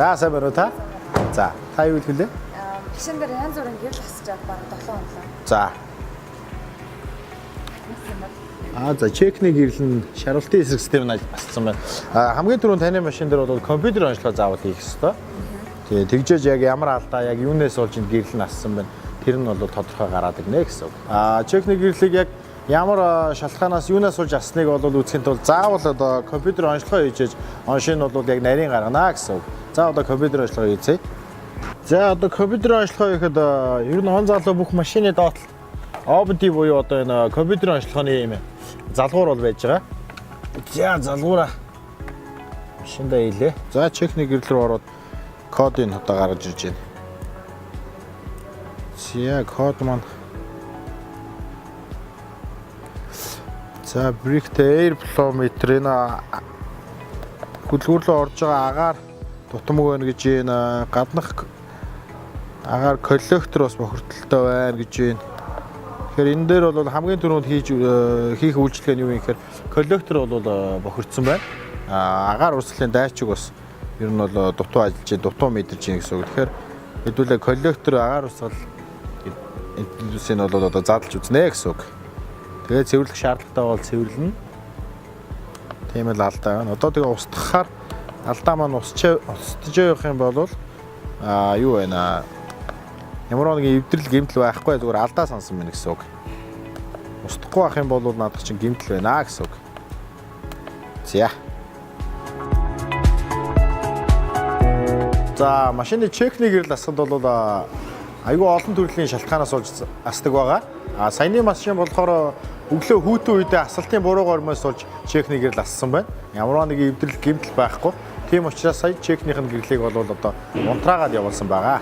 За, сайн байна уу та? За, та юу хэлэх вэ? Машин дээр янз бүрийн гэрэл асч бараг 7 хоног. За. Аа, за, чекний гэрэл нь шаруултын эсрэг систем нь асцсан байна. А, хамгийн түрүүнд таны машин дээр бол компьютер онцлогоо заавал хийх ёстой. Тэгээ тэгжээж яг ямар алдаа, яг юунаас болж энэ гэрэл нь ассан байна. Тэр нь бол тодорхой гараад ирнэ гэсэн үг. А, чекний гэрлийг яг ямар шалтгаанаас, юунаас болж асныг бол үзэхийн тулд заавал одоо компьютер онцлогоо хийжээж оншийн нь бол яг нарийн гаргана гэсэн үг. За, одоо компьютер онцлогоо хийцгээе. За, одоо компьютер онцлогоо хийхэд ер нь он залуу бүх машины доод OBD буюу одоо энэ компьютер онцлогооны юм залгуур бол байж байгаа. За, залгуураа машиндаа хийлээ. За, чекний гэрэл рүү ороод кодыг одоо гаргаж ирж байна. За, код маань. За, brake air flow meter, энэ хөдөлгүүр рүү орж байгаа агаар дутамг байна гэж байна. Гаднах агаар коллектор бас бохирдолтой байна гэж байна. Тэгэхээр энэ дээр бол хамгийн түрүүнд хийх үйлчилгээ нь юу юм гэхээр коллектор бол бохирдсон байна. А, агаар урсгалын датчик бас ер нь бол дутуу ажиллаж байна, дутуу мэдэрч байна гэсэн үг. Тэгэхээр хэдүүлээ коллектор, агаар урсгал энэ нь бол одоо задлж үзнэ гэсэн үг. Тэгээ цэвэрлэх шаардлагатай бол цэвэрлэнэ. Тийм л алдаа байна. Одоо тэгээ устгахаар алдаа маань устж явах юм бол юу байна? Ямар нэгэн эвдрэл, гэмтэл байхгүй, зүгээр алдаа сансан байна гэсэн үг. Устдахгүй байх юм бол наадах чинь гэмтэл байна гэсэн үг. За. За, машины чекний гэрэл асахад бол айгүй олон төрлийн шалтгаанаас болж асдаг байгаа. А, саяны машин болохоор өглөө хүүтэн үедээ асалтын буруу гормоос болж чекний гэрэл ассан байна. Ямар нэгэн эвдрэл, гэмтэл байхгүй. Тийм учраас сая чекнийх нь гэрлийг бол одоо унтраагаад явуулсан байгаа.